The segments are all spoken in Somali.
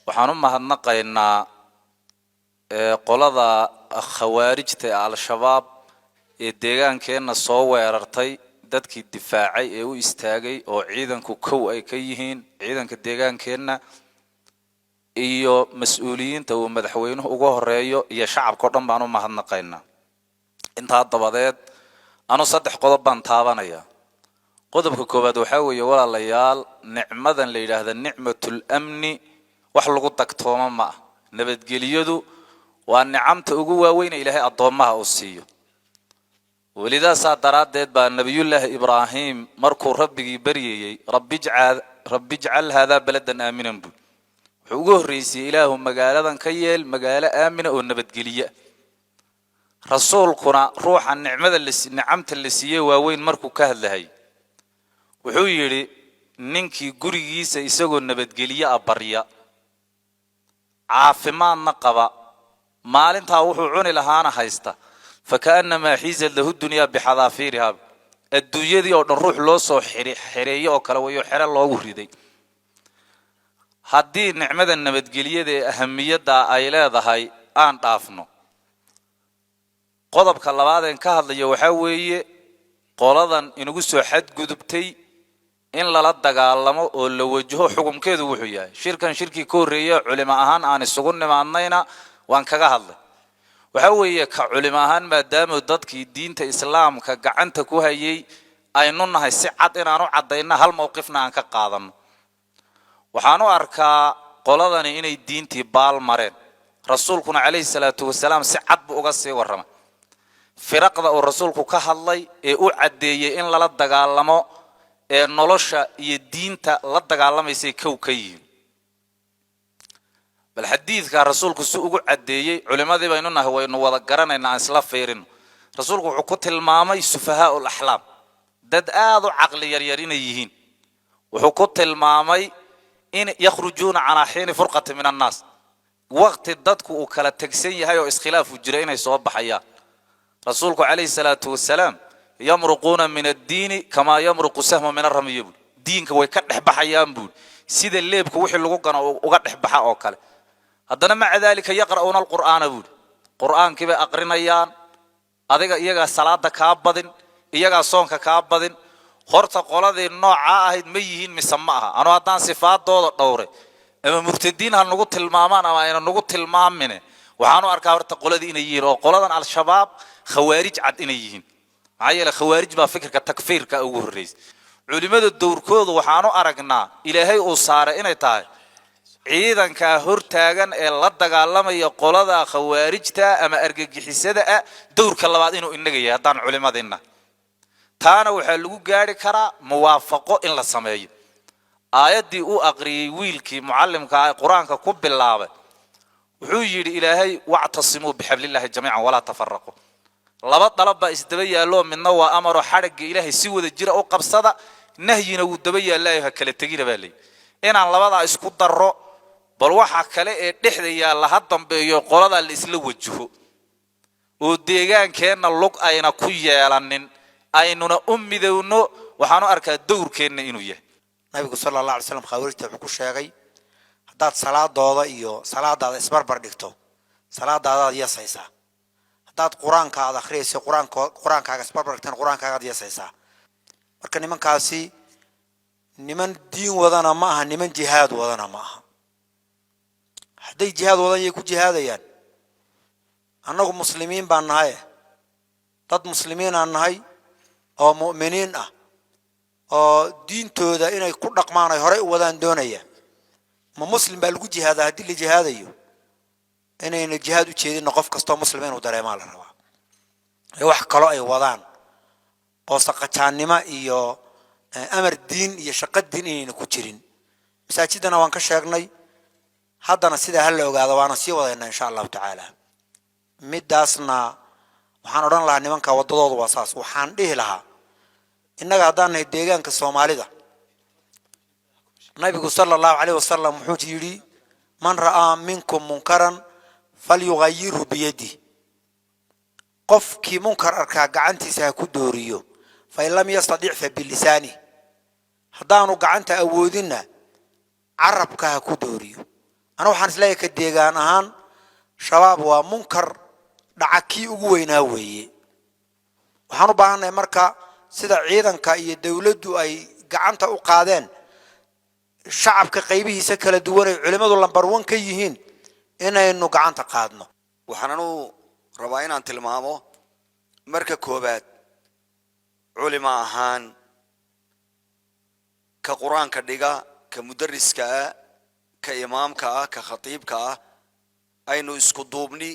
Waxaan u mahadnaqaynaa qolada khawaarijta ee Al-Shabaab ee deegaankeenna soo weerartay, dadkii difaacay ee u istaagay oo ciidanku kow ay ka yihiin, ciidanka deegaankeenna iyo mas-uuliyiinta uu madaxweynuhu uga horeeyo iyo shacabka o dhan baan u mahadnaqaynaa. Intaa dabadeed, anu saddex qodob baan taabanayaa. Qodobka koowaad waxaa weeye, walaalayaal, nicmadan la yidhaahda nicmatul amni wax lagu dagtoomo ma ah. Nabadgeliyadu waa nicamta ugu waaweyna Ilaahay addoommaha uu siiyo. Welidaasaa daraaddeed baa Nabiyullaahi Ibraahim markuu Rabbigii baryayey, "Rabbi ijcal haadaa baladan aaminan" buul, wuxuu ugu horreysiyey, "Ilaahu magaaladan ka yeel magaalo aamina oo nabadgeliya." Rasuulkuna ruuxa nicmada nicamta la siiyey waaweyn markuu ka hadlahay, wuxuu yidhi, ninkii gurigiisa isagoo nabadgelye ah barya, caafimaadna qaba, maalintaa wuxuu cuni lahaana haysta, fakaannamaa xiizat lahu dunyaa bixadaafiirihaa, adduunyadii oo dhan ruux loo soo xereeye oo kale wayo, xere loogu riday. Haddii nicmada nabadgelyada ee ahamiyadda ay leedahay aan dhaafno, qodobka labaadeen ka hadlayo waxaa weeye qoladan inagu soo xadgudubtay in lala dagaalamo oo la wajaho. Xukumkeedu wuxuu yahay, shirkan shirkii ka horreeye culimo ahaan aan isugu nimaadnayna waan kaga hadlay, waxaa weeye ka culimo ahaan, maadaama dadkii diinta Islaamka gacanta ku hayay aynu nahay, si cad inaan u caddayno, hal mowqifna aan ka qaadano. Waxaan u arkaa qoladani inay diintii baal mareen. Rasuulkuna calayhi salaatu wasalaam si cad buu uga sii warramay firaqda uu rasuulku ka hadlay ee u caddeeyey in lala dagaalamo ee nolosha iyo diinta la dagaalamaysay kow ka yihiin. Bal xadiidkaa rasuulku si ugu caddeeyey, culimmadii baynu nahay, waynu wada garanaynaa, aan isla fiirino. Rasuulku wuxuu ku tilmaamay sufahaa ulaxlaam, dad aad u caqli yaryar inay yihiin. Wuxuu ku tilmaamay in yakhrujuuna calaa xiini furqati min annaas, waqti dadku uu kala tegsan yahay oo iskhilaafu jira inay soo baxayaan. Rasuulku calayhi salaatu wasalaam, yamruquuna min addiini kamaa yamruqu sahmu min aramiya buuri. Diinka way ka dhex baxayaan buuri, sida leebka wixii lagu gano uga dhex baxa oo kale. Haddana maca daalika yaqra'uuna alqur'aana buuri, qur'aankii bay aqrinayaan. Adiga iyagaa salaada kaa badin, iyagaa soonka kaa badin. Horta qoladii noocaa ahayd ma yihiin mise ma aha? Anu haddaan sifaadooda dhowray, ama murtadiin ha nagu tilmaamaan ama ayna nagu tilmaamine, waxaan u arkaa horta qoladii inay yihiin oo qoladan Al-Shabaab khawaarij cad inay yihiin. Maxaa yeele, khawaarij baa fikirka takfiirka ugu horreysay. Culimmada dowrkoodu waxaan u aragnaa Ilaahay uu saaray inay tahay ciidankaa hortaagan ee la dagaalamaya qolada khawaarijta ama argagixisada ah. Dowrka labaad inuu inaga yahay haddaan culimadina, taana waxaa lagu gaari karaa muwaafaqo in la sameeyo. Aayaddii uu aqriyey wiilkii mucallimka ah ee qur-aanka ku bilaabay, wuxuu yidhi Ilaahay, "Wactasimuu bixablillaahi jamiican walaa tafaraquu." Laba dalab baa isdaba yaalloo, midna waa amaro, xadhigga Ilaahay si wada jira u qabsada. Nahyina wuu daba yaallaayo, ha kala tegina baa leeyihi. Inaan labadaa isku darro, bal waxa kale ee dhexda yaalla ha dambeeyo, qoladaa la isla wajaho oo deegaankeenna lug ayna ku yeelanin, aynuna u midowno, waxaan u arkaa dowrkeenna inuu yahay. Nabigu sala Allah alay slam khawaarijta wuxuu ku sheegay, haddaad salaadooda iyo salaadaada isbarbar dhigto, salaadaadaad yasaysaa. Haddaad qur-aanka aad akhriyayso, qur-aanko qur-aankaaga isbarbar dhigtana, qur-aankaagaad yasaysaa. Marka nimankaasi niman diin wadana ma aha, niman jihaad wadana ma aha. Hadday jihaad wadan, yay ku jihaadayaan? Annagu muslimiin baan nahay, dad muslimiinaan nahay oo mu'miniin ah oo diintooda inay ku dhaqmaan ay horey u wadaan doonaya. Ma muslim baa lagu jihaadaa? Haddii la jihaadayo, inayna jihaad u jeedinna qof kastoo muslima inuu dareemaa la rabaa. Ee wax kaloo ay wadaan oo saqajaannimo iyo amar diin iyo shaqo diin inayna ku jirin, masaajidana waan ka sheegnay, haddana sidaa ha la ogaado, waana sii wadaynaa insha Allahu tacaala. Midaasna waxaan odhan lahaa, nimanka waddadoodu waa saas. Waxaan dhihi lahaa, innaga haddaan nahay deegaanka Soomaalida, Nabigu sala Allahu calayh wasalam wuxuu yidhi, "Man ra'aa minkum munkaran falyugayirhu biyadih." Qofkii munkar arkaa gacantiisa ha ku dooriyo. Fain lam yastadic fa bilisaani. Haddaanu gacanta awoodinna, carabka ha ku dooriyo. Ana waxaan isleeyahay, ka deegaan ahaan, Shabaab waa munkar dhaca kii ugu weynaa weeye. Waxaan u baahannahay marka, sida ciidanka iyo dowladdu ay gacanta u qaadeen, shacabka qaybihiisa kala duwan ay culimmadu number one ka yihiin, inaynu gacanta qaadno. Waxaan anuu rabaa inaan tilmaamo marka koowaad, culima ahaan, ka Qur-aanka dhiga, ka mudariska ah, ka imaamka ah, ka khatiibka ah, aynu isku duubni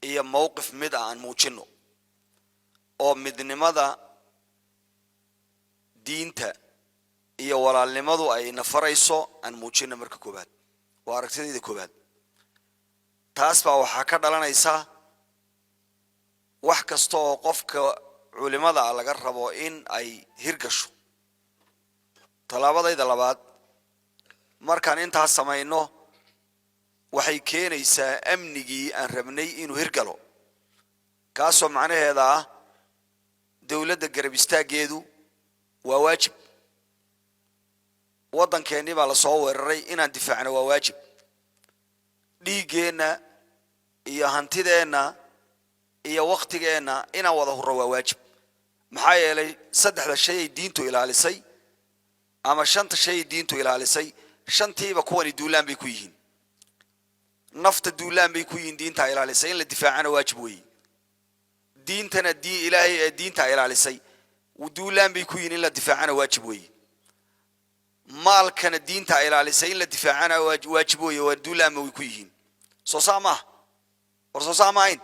iyo mowqif mid ah aan muujino, oo midnimada diinta iyo walaalnimadu ay na farayso aan muujino marka koowaad. Waa aragtidayda koowaad. Taas baa waxaa ka dhalanaysa wax kasta oo qofka culimada ah laga rabo in ay hirgasho. Tallaabadayda labaad, markaan intaas samayno, waxay keenaysaa amnigii aan rabnay inuu hirgalo, kaasoo macnaheeda ah dowladda garab istaaggeedu waa waajib. Waddankeennii baa lasoo weeraray, inaan difaacno waa waajib. Dhiiggeenna iyo hantideenna iyo waktigeenna inaan wada hurro waa waajib. Maxaa yeelay, saddexda shay ay diintu ilaalisay ama shanta shay ay diintu ilaalisay, shantiiba kuwani duulaan bay ku yihiin. Nafta duulaan bay ku yihiin, diintaa ilaalisay, in la difaacana waajib weeye. Diintana diin Ilaahay ee diintaa ilaalisay, duulaan bay ku yihiin, in la difaacana waajib weeye. Maalkana diintaa ilaalisay, in la difaacana waajib weeye, waa duulaanma way ku yihiin. Soo saa maaha? War soo saa maahayn?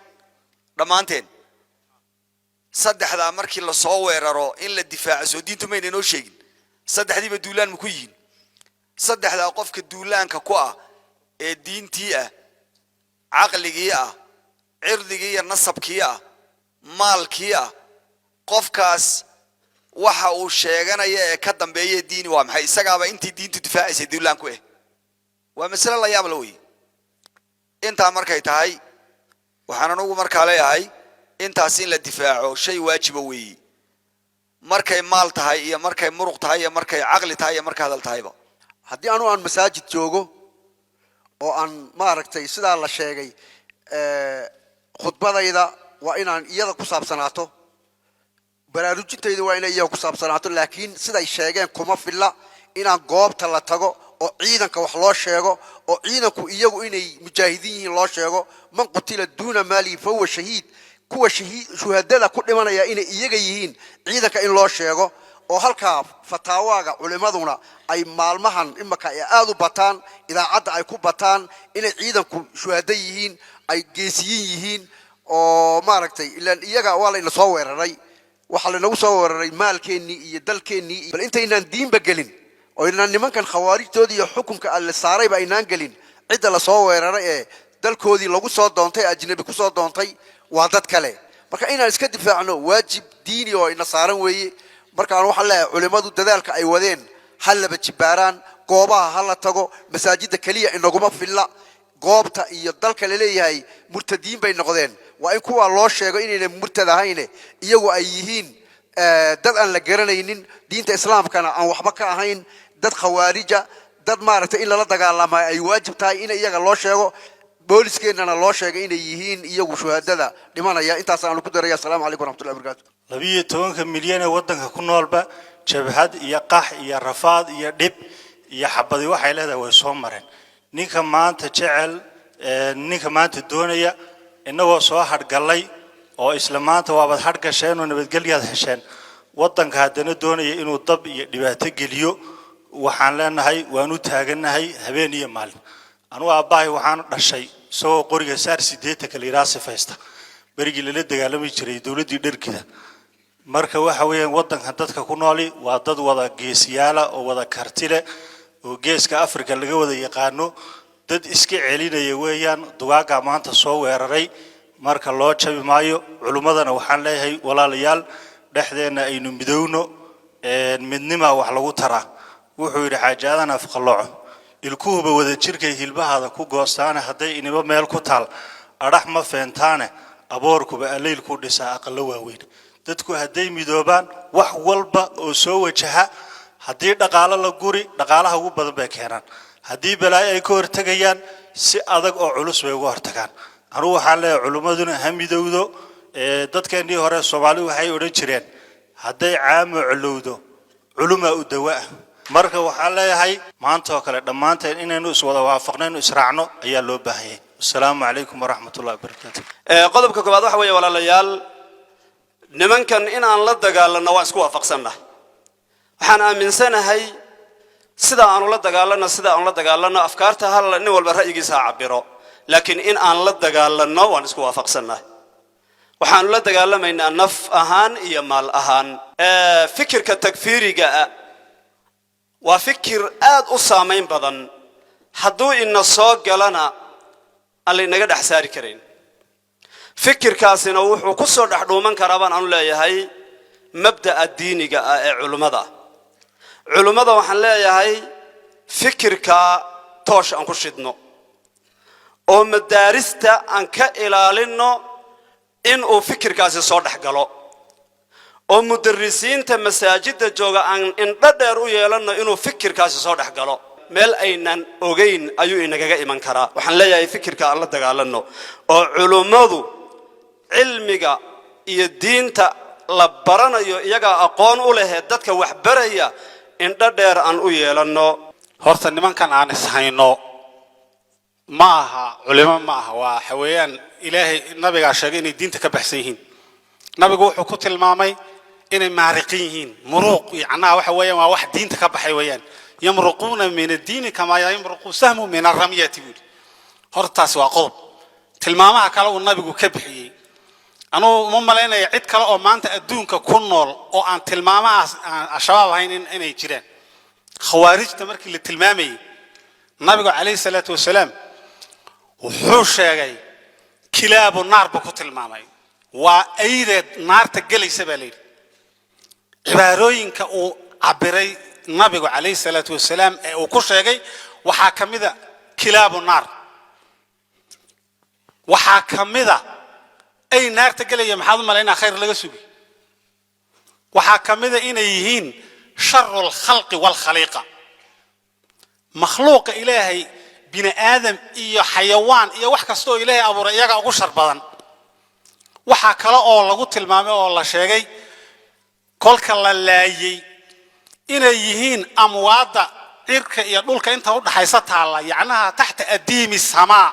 Dhammaanteen saddexdaa markii lasoo weeraro in la difaaco, soo diintu mayna inoo sheegin? Saddexdiiba duulaan ma ku yihiin. Saddexdaa qofka duulaanka ku ah ee diintii ah, caqligii ah, cirdigii iyo nasabkii ah, maalkii ah, qofkaas waxa uu sheeganaya ee ka dambeeya diini waa maxay? Isagaaba intii diintu difaacaysay duulaan ku ah. Waa masale la yaab la wey. Intaa markay tahay, waxaan anugu markaa leeyahay intaas in la difaaco shay waajiba weeyi, markay maal tahay iyo markay muruq tahay iyo markay caqli tahay iyo markay hadal tahayba. Haddii anu aan masaajid joogo oo aan, maaragtay, sidaa la sheegay, khudbadayda waa inaan iyada ku saabsanaato, baraarujintayda waa inay iyada ku saabsanaato. Laakiin siday sheegeen kuma filla inaan goobta la tago oo ciidanka wax loo sheego, oo ciidanku iyagu inay mujaahidiin yihiin loo sheego. من قتل دون ماله فهو شهيد. Kuwa shuhadada ku dhimanaya inay iyaga yihiin, ciidanka in loo sheego, oo halkaa fataawaaga culimaduna ay maalmahan imaka ay aada u bataan, idaacadda ay ku bataan, inay ciidanku shuhado yihiin, ay geesiyiin yihiin, oo maaragtay, ilaan iyaga waa layna soo weeraray. Waxaa laynagu soo weeraray maalkeennii iyo dalkeennii. Bal intaynaan diinba gelin oo inaan nimankan khawaarijtoodii iyo xukunka Alle saarayba aynaan gelin, cidda lasoo weeraray ee dalkoodii lagu soo doontay, ajnabi kusoo doontay, waa dad kale. Marka inaan iska difaacno waajib diini oo ina saaran weeye. Markaan waxaan leeyahay, culimmadu dadaalka ay wadeen ha laba jibaaraan, goobaha ha la tago. Masaajidda keliya inaguma filla. Goobta iyo dalka la leeyahay murtadiin bay noqdeen, waa in kuwa loo sheego inayna murtad ahayne, iyagu ay yihiin dad aan la garanaynin, diinta Islaamkana aan waxba ka ahayn, dad khawaarija, dad, maaragtay, in lala dagaalama ay waajib tahay, in iyaga loo sheego, booliskeenana loo sheegay inay yihiin iyagu shuhadada dhimanaya. Intaas aanu ku daraya. Asalaamu calaykum waraxmatullahi wabarakatu. 12-ka milyan ee waddanka ku noolba jabhad iyo qax iyo rafaad iyo dhib iyo xabadi waxay leedahay way soo mareen. Ninka maanta jecel, ninka maanta doonaya, innagoo soo hadhgallay oo isla maanta waabaad hadhgasheen oo nabadgelyaad hesheen, waddanka haddana doonaya inuu dab iyo dhibaato geliyo, waxaan leenahay waan u taagannahay habeen iyo maalin. Anugu aabbahay waxaan dhashay isagoo qoriga saar 80-ka la yidhaha sifaysta, berigii lala dagaalami jiray dowladdii Dhergida. Marka waxa weeyaan, waddankan dadka ku nooli waa dad wada geesiyaala oo wada karti leh oo Geeska Africa laga wada yaqaano. Dad iska celinaya weeyaan dugaaggaa maanta soo weeraray. Marka loo jabi maayo. Culummadana waxaan leeyahay, walaalayaal, dhexdeenna aynu midowno, midnimaa wax lagu taraa. Wuxuu yidhi Xaaji Aadan Afqalooco, "Ilkuhuba wada jirkay hilbahaada ku goostaane, hadday iniba meel ku taal adhax ma feentaane, aboorkuba allaylku dhisaa aqallo waaweyn." Dadku hadday midoobaan, wax walba oo soo wajaha, haddii dhaqaalo la guri, dhaqaalaha ugu badan bay keenaan. Haddii balaayo ay ka hortegayaan. Si adag oo culus bay uga hortagaan. Anugu waxaan leeyahay, culimmaduna ha midowdo. Dadkeennii hore Soomaalidu waxay odhan jireen, "Hadday caamo colowdo, culumaa u dawa ah." Marka waxaan leeyahay, maanta oo kale dhammaanteen inaynu iswada waafaqno, inu israacno ayaa loo baahan yahay. Wasalaamu calaykum waraxmatullahi wabarakaatu. Qodobka koowaad waxa weeye, walaalayaal, nimankan in aan la dagaalanno waan isku waafaqsannahay. Waxaan aaminsanahay sida aanu la dagaalanno, sida aanu la dagaalanno, afkaarta hal nin walba ra'yigiisa ha cabiro, laakiin in aan la dagaalanno waan isku waafaqsannahay. Waxaanu la dagaalamaynaa naf ahaan iyo maal ahaan. Fikirka takfiiriga ah waa fikir aad u saamayn badan, hadduu ina soo galana aan la inaga dhex saari karayn. Fikirkaasina wuxuu ku soo dhex dhuuman karaa, baan anu leeyahay, mabda'a diiniga ah ee culummada. Culummada waxaan leeyahay, fikirka toosh aan ku shidno oo madaarista aan ka ilaalinno inuu fikirkaasi soo dhex galo, oo mudarisiinta masaajidda jooga aan indho dheer u yeelanno inuu fikirkaasi soo dhex galo. Meel aynan ogayn ayuu inagaga iman karaa. Waxaan leeyahay, fikirka aan la dagaalanno, oo culummadu cilmiga iyo diinta la baranayo iyagaa aqoon u lehee, dadka wax baraya indho dheer aan u yeelanno. Horta nimankan aan ishayno ma aha culimo, ma aha. Waa waxa weeyaan, Ilaahay nabigaa sheegay inay diinta ka baxsan yihiin. Nabigu wuxuu ku tilmaamay inay maariqin yihiin, muruuq yacnaha waxa weeyaan waa wax diinta ka baxay weeyaan. "يمرقون من الدين كما يمرق السهم من الرمية" buu yidhi. Hortaas waa qodob. Tilmaamaha kale uu nabigu ka bixiyey, anugu uma malaynaya cid kale oo maanta adduunka ku nool oo aan tilmaamahaas aan Al-Shabaab ahayn inay jiraan. Khawaarijta markii la tilmaamayey, nabigu calayhi salaatu wasalaam wuxuu sheegay كلاب النار buu ku tilmaamay. Waa aydeed naarta gelaysa baa la yidhi. Cibaarooyinka uu cabiray nabigu calayhi salaatu wasalaam ee uu ku sheegay waxaa ka mida كلاب النار. Waxaa ka mida ay naarta gelaya. Maxaad u malaynaa khayr laga sugi? Waxaa ka mida inay yihiin شر الخلق والخليقة, makhluuqa Ilaahay, bini aadam iyo xayawaan iyo wax kasta oo Ilaahay abuuray, iyagaa ugu shar badan. Waxaa kale oo lagu tilmaamay oo la sheegay kolka la laayay inay yihiin amwaadda cirka iyo dhulka inta u dhaxaysa taalla, yacnaha تحت أديم السماء,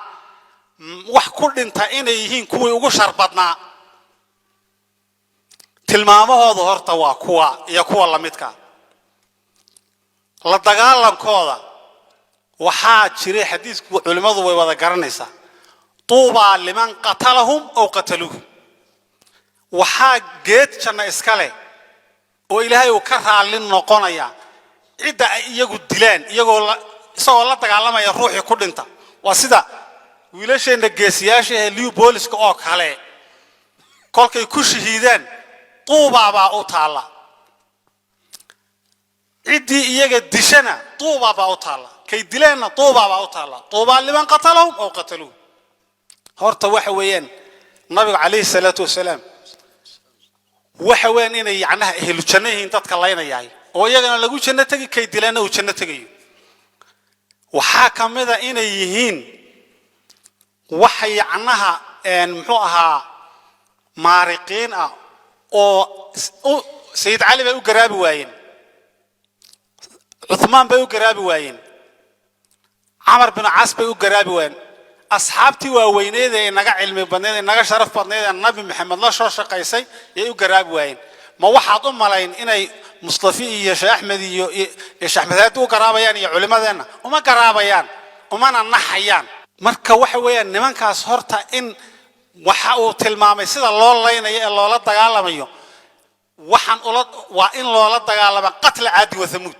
wax ku dhinta inay yihiin kuwii ugu shar badnaa. Tilmaamahooda horta waa kuwa iyo kuwa lamidka. La dagaalankooda waxaa jiray xadiisku, culimmadu way wada garanaysaa, "طوبى لمن قتلهم أو قتلوه". Waxaa geed janna iska leh oo Ilaahay uu ka raalli noqonaya cidda ay iyagu dilaan iyagoo isagoo la dagaalamaya ruuxii ku dhinta. Waa sida wiilasheenna geesiyaasha ee Liyu Booliska oo kale, kolkay ku shahiidaan tuubaa baa u taalla. Ciddii iyaga dishana tuubaa baa u taalla, kay dileenna tuubaa baa u taalla. طوبى لمن قتلهم أو قتلوه. Horta waxa weeyaan, nabigu calayhi salaatu wasalaam waxa weeyaan inay yacnaha ehlu janno yihiin dadka laynayahay, oo iyagana lagu janno tegi, kay dileenna uu janno tegayo. Waxaa ka mid a inay yihiin waxa yacnaha muxuu ahaa, maariqiin ah, oo Sayid Cali bay u garaabi waayeen, Cuthmaan bay u garaabi waayeen, Camar bin Caas bay u garaabi waayeen, asxaabtii waaweyneed ee inaga cilmi badneyd, ee inaga sharaf badneyd, ee Nabi Maxamed la soo shaqaysay yay u garaabi waayeen. Ma waxaad u malayn inay Mustafi iyo Sheekh Axmed iyo Sheekh Axmed Haadi u garaabayaan iyo culimadeenna? Uma garaabayaan, umana naxayaan. Marka waxa weeyaan, nimankaas horta in waxa uu tilmaamay sida loo laynayo ee loola dagaalamayo, waxaan ula waa in loola dagaalama قتل عاد وثمود.